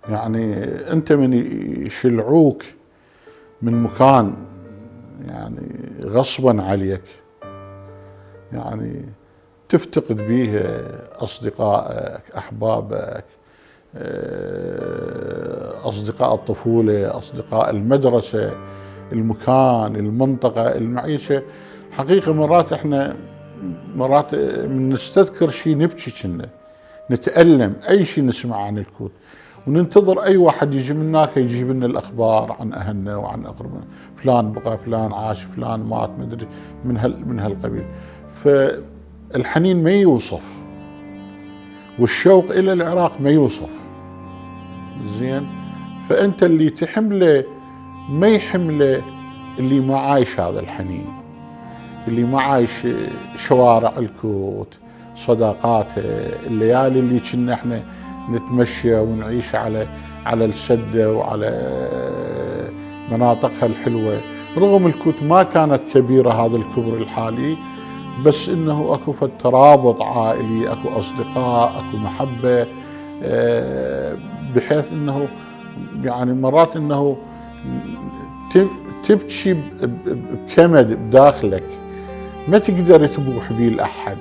يعني أنت من يشلعوك من مكان يعني غصبا عليك، يعني تفتقد به أصدقائك، أحبابك، أصدقاء الطفولة، أصدقاء المدرسة، المكان، المنطقة، المعيشة. حقيقة مرات من نستذكر شيء نبكي، كنا نتألم أي شيء نسمع عن الكوت، وننتظر أي واحد يجي من هناك يجيب لنا الأخبار عن أهلنا وعن أقربنا، فلان بقى، فلان عاش، فلان مات، مدري من هالقبيل. فالحنين ما يوصف، والشوق إلى العراق ما يوصف. زين، فأنت اللي تحمله ما يحمله اللي ما عايش هذا الحنين، اللي ما عايش شوارع الكوت، صداقاته، الليالي اللي كنا احنا نتمشى ونعيش على السدة وعلى مناطقها الحلوة. رغم الكوت ما كانت كبيرة هذا الكبر الحالي، بس انه اكو ترابط عائلي، اكو اصدقاء، اكو محبة، بحيث انه يعني مرات انه تبكي بكمد بداخلك ما تقدر تبوح بيه لأحد.